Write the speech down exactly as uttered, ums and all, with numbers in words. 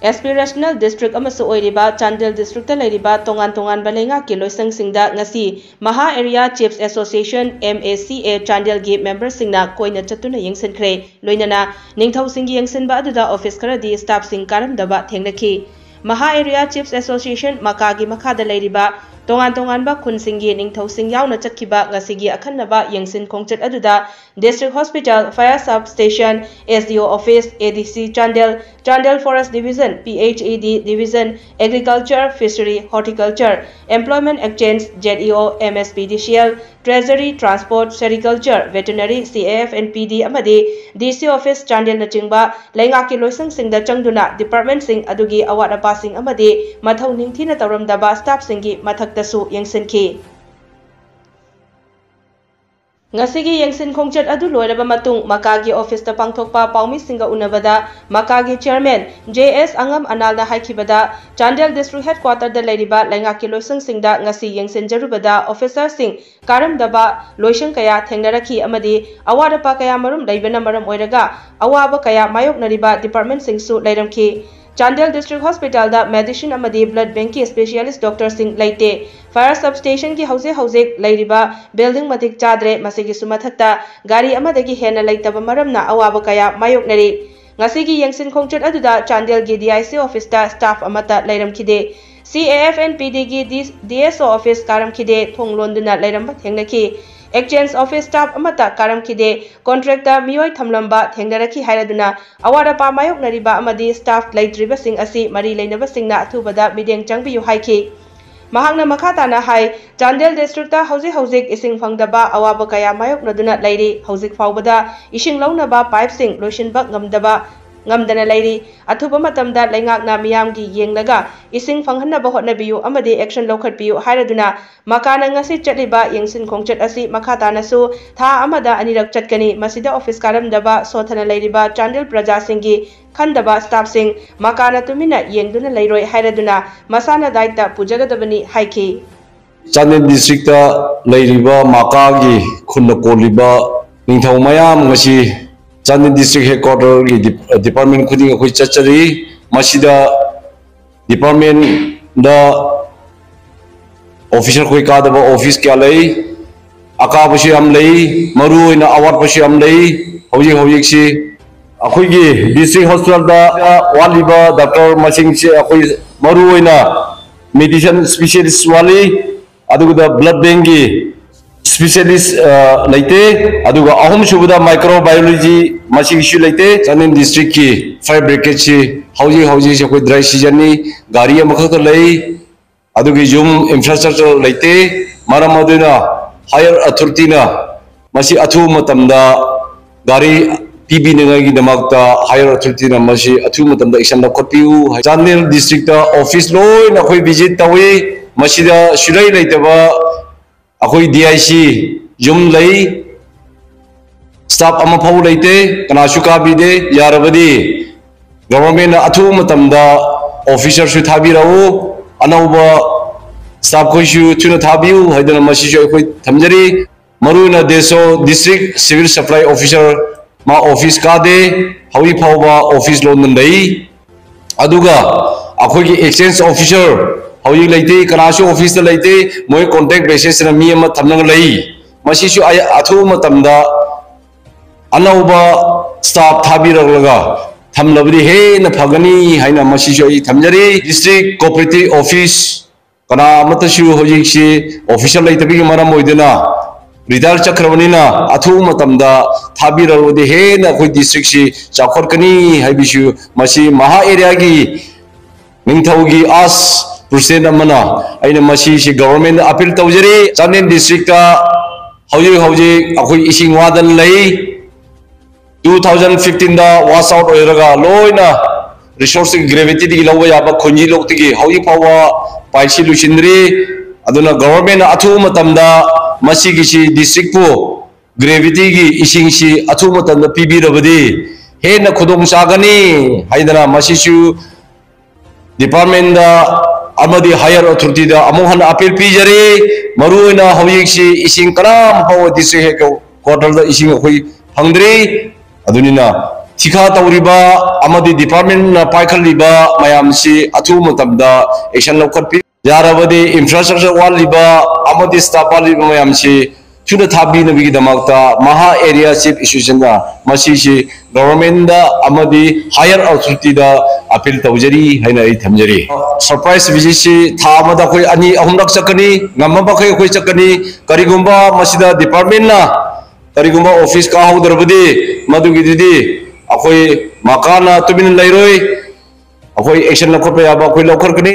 ꯑꯦꯁꯄꯤꯔꯦꯁꯅꯦꯜ district ꯑꯃꯁꯨ ꯑꯣꯏꯔꯤꯕ Chandel district ꯂꯩꯔꯤꯕ ꯇꯣꯉꯥꯟ ꯇꯣꯉꯥꯟꯕ ꯂꯩꯉꯥꯛꯀꯤ ꯂꯣꯏꯁꯪꯁꯤꯡꯗ ꯉꯁꯤ ꯃꯍꯥ ꯑꯦꯔꯤꯌꯥ ꯆꯤꯐꯁ ꯑꯦꯁꯣꯁꯤꯌꯦꯁꯟ, MACA, ꯆꯥꯟꯗꯦꯜꯒꯤ ꯃꯦꯝꯕꯔꯁꯤꯡꯅ ꯀꯣꯏꯅ ꯆꯠꯇꯨꯅ ꯌꯦꯡꯁꯤꯟꯈ꯭ꯔꯦ꯫ ꯂꯣꯏꯅꯅ ꯅꯤꯡꯊꯧꯁꯤꯡꯒꯤ ꯌꯦꯡꯁꯤꯟꯕ ꯑꯗꯨꯗ ꯑꯣꯐꯤꯁ ꯈꯔꯗꯤ ꯁ꯭ꯇꯥꯐꯁꯤꯡ ꯀꯥꯔꯝꯗꯕ ꯊꯦꯡꯅꯈꯤ꯫ ꯃꯍꯥ ꯑꯦꯔꯤꯌꯥ ꯆꯤꯐꯁ ꯑꯦꯁꯣꯁꯤꯌꯦꯁꯟ, ꯃꯀꯥꯒꯤ ꯃꯈꯥꯗ ꯂꯩꯔꯤꯕ ꯇꯣꯉꯥꯟ ꯇꯣꯉꯥꯟꯕ ꯈꯨꯟꯁꯤꯡꯒꯤ ꯅꯤꯡꯊꯧꯁꯤꯡ ꯌꯥꯎꯅ ꯆꯠꯈꯤꯕ ꯉꯁꯤꯒꯤ ꯑꯈꯟꯅꯕ ꯌꯦꯡꯁꯤꯟ ꯈꯣꯡꯆꯠ ꯑꯗꯨꯗ district hospital, fire sub station, SDO office, ADC Chandel, Chandel Forest Division, PHED Division, Agriculture, Fishery, Horticulture, Employment Exchange, ZEO, MSPDCL, Treasury, Transport, Sericulture, Veterinary, CAF and PD ꯑꯃꯗꯤ DC office Chandel ꯅꯆꯤꯡꯕ ꯂꯩꯉꯥꯛꯀꯤ ꯂꯣꯏꯁꯪꯁꯤꯡꯗ ꯆꯪꯗꯨꯅ department ꯁꯤꯡ ꯑꯗꯨꯒꯤ ꯑꯋꯥꯠ ꯑꯄꯥꯁꯤꯡ ꯑꯃꯗꯤ ꯃꯊꯧ ꯅꯤꯡꯊꯤꯅ ꯇꯧꯔꯝꯗꯕ staff ꯁꯤꯡꯒꯤ ꯃꯊꯛꯇꯁꯨ ꯌꯦꯡꯁꯤꯟꯈꯤ꯫ ꯉꯁꯤꯒꯤ ꯌꯦꯡꯁꯤꯟ ꯈꯣꯡꯆꯠ ꯑꯗꯨ ꯂꯣꯏꯔꯕ ꯃꯇꯨꯡ ꯃꯀꯥꯒꯤ ꯑꯣꯐꯤꯁꯇ ꯄꯥꯡꯊꯣꯛꯄ ꯄꯥꯎꯃꯤꯁꯤꯡꯒ ꯎꯅꯕꯗ ꯃꯀꯥꯒꯤ ꯆꯤꯌꯔꯃꯦꯟ JS ꯑꯉꯝ ꯑꯅꯥꯜꯅ ꯍꯥꯏꯈꯤꯕꯗ, ꯆꯥꯟꯗꯦꯜ district headquarter ꯗ ꯂꯩꯔꯤꯕ ꯂꯩꯉꯥꯛꯀꯤ ꯂꯣꯏꯁꯪꯁꯤꯡꯗ ꯉꯁꯤ ꯌꯦꯡꯁꯤꯟꯖꯔꯨꯕꯗ officer ꯁꯤꯡ ꯀꯥꯔꯝꯗꯕ ꯂꯣꯏꯁꯪ ꯀꯌꯥ ꯊꯦꯡꯅꯔꯛꯈꯤ ꯑꯃꯗꯤ ꯑꯋꯥꯠ ꯑꯄꯥ ꯀꯌꯥ ꯃꯔꯨꯝ ꯂꯩꯕꯅ ꯃꯔꯝ ꯑꯣꯏꯔꯒ ꯑꯋꯥꯕ ꯀꯌꯥ ꯃꯥꯌꯣꯛꯅꯔꯤꯕ department ꯁꯤꯡꯁꯨ ꯂꯩꯔꯝꯈꯤ꯫ ꯆꯥꯟꯗꯦꯜ district hospital ꯗ medicine ꯑꯃꯗꯤ blood bank ꯀꯤ specialist doctor ꯁꯤꯡ ꯂꯩꯇꯦ꯫ Fire sub station ꯒꯤ ꯍꯧꯖꯤꯛ ꯍꯧꯖꯤꯛ ꯂꯩꯔꯤꯕ building ꯃꯇꯤꯛ ꯆꯥꯗ꯭ꯔꯦ꯫ ꯃꯁꯤꯒꯤꯁꯨ ꯃꯊꯛꯇ ꯒꯥꯔꯤ ꯑꯃꯗꯒꯤ ꯍꯦꯟꯅ ꯂꯩꯇꯕ ꯃꯔꯝꯅ ꯑꯋꯥꯕ ꯀꯌꯥ ꯃꯥꯌꯣꯛꯅꯔꯤ꯫ ꯉꯁꯤꯒꯤ ꯌꯦꯡꯁꯤꯟ ꯈꯣꯡꯆꯠ ꯑꯗꯨꯗ ꯆꯥꯟꯗꯦꯜꯒꯤ DIC office ꯇ staff ꯑꯃꯠꯇ ꯂꯩꯔꯝꯈꯤꯗꯦ꯫ CAF and PD ꯒꯤ D-, DSO office ꯀꯥꯔꯝꯈꯤꯗꯦ, ꯊꯣꯡ ꯂꯣꯟꯗꯨꯅ ꯂꯩꯔꯝꯕ ꯊꯦꯡꯅꯈꯤ꯫ Exchange office staff ꯑꯃꯠꯇ ꯀꯥꯔꯝꯈꯤꯗꯦ꯫ Contract ꯇ ꯃꯤꯑꯣꯏ ꯊꯝꯂꯝꯕ ꯊꯦꯡꯅꯔꯛꯈꯤ ꯍꯥꯏꯔꯗꯨꯅ ꯑꯋꯥꯠ ꯑꯄꯥ ꯃꯥꯌꯣꯛꯅꯔꯤꯕ ꯑꯃꯗꯤ staff ꯂꯩꯇ꯭ꯔꯤꯕꯁꯤꯡ ꯑꯁꯤ ꯃꯔꯤ ꯂꯩꯅꯕꯁꯤꯡꯅ ꯑꯊꯨꯕꯗ ꯃꯤꯠꯌꯦꯡ ꯆꯪꯕꯤꯌꯨ ꯍꯥꯏꯈꯤ꯫ ꯃꯍꯥꯛꯅ ꯃꯈꯥ ꯇꯥꯅ ꯍꯥꯏ, ꯆꯥꯟꯗꯦꯜ district ꯇ ꯍꯧꯖꯤꯛ ꯍꯧꯖꯤꯛ ꯏꯁꯤꯡ ꯐꯪꯗꯕ ꯑꯋꯥꯕ ꯀꯌꯥ ꯃꯥꯌꯣꯛꯅꯗꯨꯅ ꯂꯩꯔꯤ꯫ ꯍꯧꯖꯤꯛ ꯐꯥꯎꯕꯗ ꯏꯁꯤꯡ ꯂꯧꯅꯕ pipe ꯁꯤꯡ ꯂꯣꯏꯁꯤꯟꯕ ꯉꯝꯗꯕ, ꯉꯝꯗꯅ ꯂꯩꯔꯤ꯫ ꯑꯊꯨꯕ ꯃꯇꯝꯗ ꯂꯩꯉꯥꯛꯅ ꯃꯤꯌꯥꯝꯒꯤ ꯌꯦꯡꯂꯒ ꯏꯁꯤꯡ ꯐꯪꯍꯟꯅꯕ ꯍꯣꯠꯅꯕꯤꯌꯨ ꯑꯃꯗꯤ action ꯂꯧꯈꯠꯄꯤꯌꯨ ꯍꯥꯏꯔꯗꯨꯅ ꯃꯀꯥꯅ ꯉꯁꯤ ꯆꯠꯂꯤꯕ ꯌꯦꯡꯁꯤꯟ ꯈꯣꯡꯆꯠ ꯑꯁꯤ ꯃꯈꯥ ꯇꯥꯅꯁꯨ ꯊꯥ ꯑꯃꯗ ꯑꯅꯤꯔꯛ ꯆꯠꯀꯅꯤ꯫ ꯃꯁꯤꯗ office ꯀꯥꯔꯝꯗꯕ, ꯁꯣꯠꯊꯅ ꯂꯩꯔꯤꯕ ꯆꯥꯟꯗꯦꯜ ꯄ꯭ꯔꯖꯥꯁꯤꯡꯒꯤ ꯈꯟꯗꯕ staff ꯁꯤꯡ ꯃꯀꯥꯅ ꯇꯨꯃꯤꯟꯅ ꯌꯦꯡꯗꯨꯅ ꯂꯩꯔꯣꯏ ꯍꯥꯏꯔꯗꯨꯅ ꯃꯁꯥꯅ ꯗꯥꯏꯇ ꯄꯨꯖꯒꯗꯕꯅꯤ ꯍꯥꯏꯈꯤ꯫ ꯆꯥꯟꯗꯦꯜ district ꯇ ꯂꯩꯔꯤꯕ ꯃꯀꯥꯒꯤ ꯈꯨꯟꯅ ꯀꯣꯜꯂꯤꯕ ꯅꯤꯡꯊꯧ ꯃꯌꯥꯝ ꯉꯁꯤ ꯆꯥꯟꯗꯦꯜ district headquarter ꯒꯤ ꯗꯤꯞ-, department ꯈꯨꯗꯤꯡ ꯑꯩꯈꯣꯏ ꯆꯠꯆꯔꯤ꯫ ꯃꯁꯤꯗ departmentꯗ officer ꯑꯩꯈꯣꯏ ꯀꯥꯗꯕ office ꯀꯌꯥ ꯂꯩ, ꯑꯀꯥꯕꯁꯨ ꯌꯥꯝ ꯂꯩ, ꯃꯔꯨ ꯑꯣꯏꯅ ꯑꯋꯥꯠꯄꯁꯨ ꯌꯥꯝ ꯂꯩ꯫ ꯍꯧꯖꯤꯛ ꯍꯧꯖꯤꯛꯁꯤ ꯑꯩꯈꯣꯏꯒꯤ district hospitalꯗ ꯋꯥꯠꯂꯤꯕ doctor ꯃꯁꯤꯡꯁꯦ ꯑꯩꯈꯣꯏ ꯃꯔꯨ ꯑꯣꯏꯅ medicine specialist ꯋꯥꯠꯂꯤ, ꯑꯗꯨꯒ blood bankꯀꯤ specialist ꯂꯩꯇꯦ, ꯑꯗꯨꯒ ꯑꯍꯨꯝꯁꯨꯕꯗ microbiology ꯃꯁꯤꯒꯤꯁꯨ ꯂꯩꯇꯦ꯫ ꯆꯥꯟꯗꯦꯜ districtꯀꯤ fire brigade ꯍꯧꯖꯤꯛ ꯍꯧꯖꯤꯛꯁꯦ ꯑꯩꯈꯣꯏ dry seasonꯅꯤ, ꯒꯥꯔꯤ ꯑꯃꯈꯛꯇ ꯂꯩ, ꯑꯗꯨꯒꯤ ꯌꯨꯝ infrastructure ꯂꯩꯇꯦ꯫ ꯃꯔꯝ ꯑꯗꯨꯅ higher authorityꯅ ꯃꯁꯤ ꯑꯊꯨꯕ ꯃꯇꯝꯗ ꯒꯥꯔꯤ ꯄꯤꯕꯤꯅꯤꯡꯉꯥꯏꯒꯤꯗꯃꯛꯇ higher authorityꯅ ꯃꯁꯤ ꯑꯊꯨꯕ ꯃꯇꯝꯗ action ꯂꯧꯈꯠꯄꯤꯌꯨ꯫ ꯆꯥꯟꯗꯦꯜ districtꯇ office ꯂꯣꯏꯅ ꯑꯩꯈꯣꯏ visit ꯇꯧꯏ꯫ ꯃꯁꯤꯗ ꯁꯨꯡꯂꯩ ꯂꯩꯇꯕ ꯑꯩꯈꯣꯏ DIC ꯌꯨꯝ ꯂꯩ, staff ꯑꯃꯐꯥꯎ ꯂꯩꯇꯦ, ꯀꯅꯥꯁꯨ ꯀꯥꯕꯤꯗꯦ꯫ ꯌꯥꯔꯕꯗꯤ governmentꯅ ꯑꯊꯨꯕ ꯃꯇꯝꯗ officerꯁꯨ ꯊꯥꯕꯤꯔꯛꯎ, ꯑꯅꯧꯕ staff ꯈꯣꯏꯁꯨ ꯊꯨꯅ ꯊꯥꯕꯤꯌꯨ ꯍꯥꯏꯗꯅ ꯃꯁꯤꯁꯨ ꯑꯩꯈꯣꯏ ꯊꯝꯖꯔꯤ꯫ ꯃꯔꯨꯑꯣꯏꯅ ꯗꯦꯁꯣ district civil supply officer ꯃꯥ office ꯀꯥꯗꯦ, ꯍꯧꯖꯤꯛ ꯐꯥꯎꯕ office ꯂꯣꯟꯗꯨꯅ ꯂꯩ꯫ ꯑꯗꯨꯒ ꯑꯩꯈꯣꯏꯒꯤ exchange officer ꯍꯧꯖꯤꯛ ꯂꯩꯇꯦ, ꯀꯅꯥꯁꯨ officeꯇ ꯂꯩꯇꯦ, ꯃꯣꯏ contact basisꯇ ꯃꯤ ꯑꯃ ꯊꯝꯂꯒ ꯂꯩ꯫ ꯃꯁꯤꯁꯨ ꯑꯩ ꯑꯊꯨꯕ ꯃꯇꯝꯗ ꯑꯅꯧꯕ staff ꯊꯥꯕꯤꯔꯛꯂꯒ ꯊꯝꯂꯕꯗꯤ ꯍꯦꯟꯅ ꯐꯒꯅꯤ ꯍꯥꯏꯅ ꯃꯁꯤꯁꯨ ꯑꯩ ꯊꯝꯖꯔꯤ꯫ District cooperative office ꯀꯅꯥ ꯑꯃꯠꯇꯁꯨ ꯍꯧꯖꯤꯛꯁꯤ officer ꯂꯩꯇꯕꯒꯤ ꯃꯔꯝ ꯑꯣꯏꯗꯨꯅ retire ꯆꯠꯈ꯭ꯔꯕꯅꯤꯅ ꯑꯊꯨꯕ ꯃꯇꯝꯗ ꯊꯥꯕꯤꯔꯛꯂꯕꯗꯤ ꯍꯦꯟꯅ ꯑꯩꯈꯣꯏ districtꯁꯤ ꯆꯥꯎꯈꯠꯀꯅꯤ ꯍꯥꯏꯕꯁꯨ ꯃꯁꯤ ꯃꯍꯥ areaꯒꯤ ꯅꯤꯡꯊꯧꯒꯤ ꯑꯥꯁ president ꯑꯃꯅ ꯑꯩꯅ ꯃꯁꯤꯁꯤ governmentꯗ appeal ꯇꯧꯖꯔꯤ꯫ ꯆꯥꯟꯗꯦꯜ districtꯇ ꯍꯧꯖꯤꯛ ꯍꯧꯖꯤꯛ ꯑꯩꯈꯣꯏ ꯏꯁꯤꯡ ꯋꯥꯗꯅ ꯂꯩ꯫ Two thousand fifteenꯗ wash out ꯑꯣꯏꯔꯒ ꯂꯣꯏꯅ resource gravityꯗꯒꯤ ꯂꯧꯕ ꯌꯥꯕ ꯈꯣꯏꯅꯤ ꯂꯣꯛꯇꯒꯤ ꯍꯧꯖꯤꯛ ꯐꯥꯎꯕ pipeꯁꯤ ꯂꯣꯏꯁꯤꯟꯗ꯭ꯔꯤ꯫ ꯑꯗꯨꯅ governmentꯅ ꯑꯊꯨꯕ ꯃꯇꯝꯗ ꯃꯁꯤꯒꯤꯁꯤ districtꯄꯨ gravityꯒꯤ ꯏꯁꯤꯡꯁꯤ ꯑꯊꯨꯕ ꯃꯇꯝꯗ ꯄꯤꯕꯤꯔꯕꯗꯤ ꯍꯦꯟꯅ ꯈꯨꯗꯣꯡ ꯆꯥꯒꯅꯤ ꯍꯥꯏꯗꯅ ꯃꯁꯤꯁꯨ departmentꯗ ꯑꯃꯗꯤ higher authorityꯗ ꯑꯃꯨꯛ ꯍꯟꯅ appeal ꯄꯤꯖꯔꯤ꯫ ꯃꯔꯨꯑꯣꯏꯅ ꯍꯧꯖꯤꯛꯁꯤ ꯏꯁꯤꯡ ꯀꯅꯥꯝ ꯐꯥꯎꯕ district headquarterꯗ ꯏꯁꯤꯡ ꯑꯩꯈꯣꯏ ꯐꯪꯗ꯭ꯔꯤ꯫ ꯑꯗꯨꯅꯤꯅ ꯊꯤꯀꯥ ꯇꯧꯔꯤꯕ ꯑꯃꯗꯤ ꯗꯤꯄꯥꯔꯠꯃꯦꯟꯅ ꯄꯥꯏꯈꯠꯂꯤꯕ ꯃꯌꯥꯝꯁꯤ ꯑꯊꯨꯕ ꯃꯇꯝꯗ ꯑꯦꯛꯁꯟ ꯂꯧꯈꯠꯄꯤ꯫ ꯌꯥꯔꯕꯗꯤ ꯏꯟꯐ꯭ꯔꯥꯁ꯭ꯇ꯭ꯔꯛꯆꯔ ꯋꯥꯠꯂꯤꯕ ꯑꯃꯗꯤ ꯁ꯭ꯇꯥꯐ ꯋꯥꯠꯂꯤꯕ ꯃꯌꯥꯝꯁꯤ ꯊꯨꯅ ꯊꯥꯕꯤꯅꯕꯒꯤꯗꯃꯛꯇ ꯃꯍꯥ ꯑꯦꯔꯤꯌꯥ ꯆꯤꯐ ꯑꯦꯁꯣꯁꯤꯌꯦꯁꯟꯅ ꯃꯁꯤꯁꯤ ꯒꯣꯚꯔꯟꯃꯦꯟꯗ ꯑꯃꯗꯤ ꯍꯥꯌꯔ ꯑꯣꯊꯣꯔꯤꯇꯤꯗ ꯑꯄꯤꯜ ꯇꯧꯖꯔꯤ ꯍꯥꯏꯅ ꯑꯩ ꯊꯝꯖꯔꯤ꯫ ꯁꯔꯄ꯭ꯔꯥꯏꯖ ꯚꯤꯖꯤꯠꯁꯤ ꯊꯥ ꯑꯃꯗ ꯑꯩꯈꯣꯏ ꯑꯅꯤ ꯑꯍꯨꯝꯂꯛ ꯆꯠꯀꯅꯤ, ꯉꯝꯕ ꯃꯈꯩ ꯑꯩꯈꯣꯏ ꯆꯠꯀꯅꯤ꯫ ꯀꯔꯤꯒꯨꯝꯕ ꯃꯁꯤꯗ ꯗꯤꯄꯥꯔꯠꯃꯦꯟꯅ ꯀꯔꯤꯒꯨꯝꯕ ꯑꯣꯐꯤꯁ ꯀꯥꯍꯧꯗ꯭ꯔꯕꯗꯤ ꯃꯗꯨꯒꯤꯗꯨꯗꯤ ꯑꯩꯈꯣꯏ ꯃꯈꯥꯅ ꯇꯨꯃꯤꯟꯅ ꯂꯩꯔꯣꯏ, ꯑꯩꯈꯣꯏ ꯑꯦꯛꯁꯟ ꯂꯧꯈꯠꯄ ꯌꯥꯕ ꯑꯩꯈꯣꯏ ꯂꯧꯈꯠꯀꯅꯤ꯫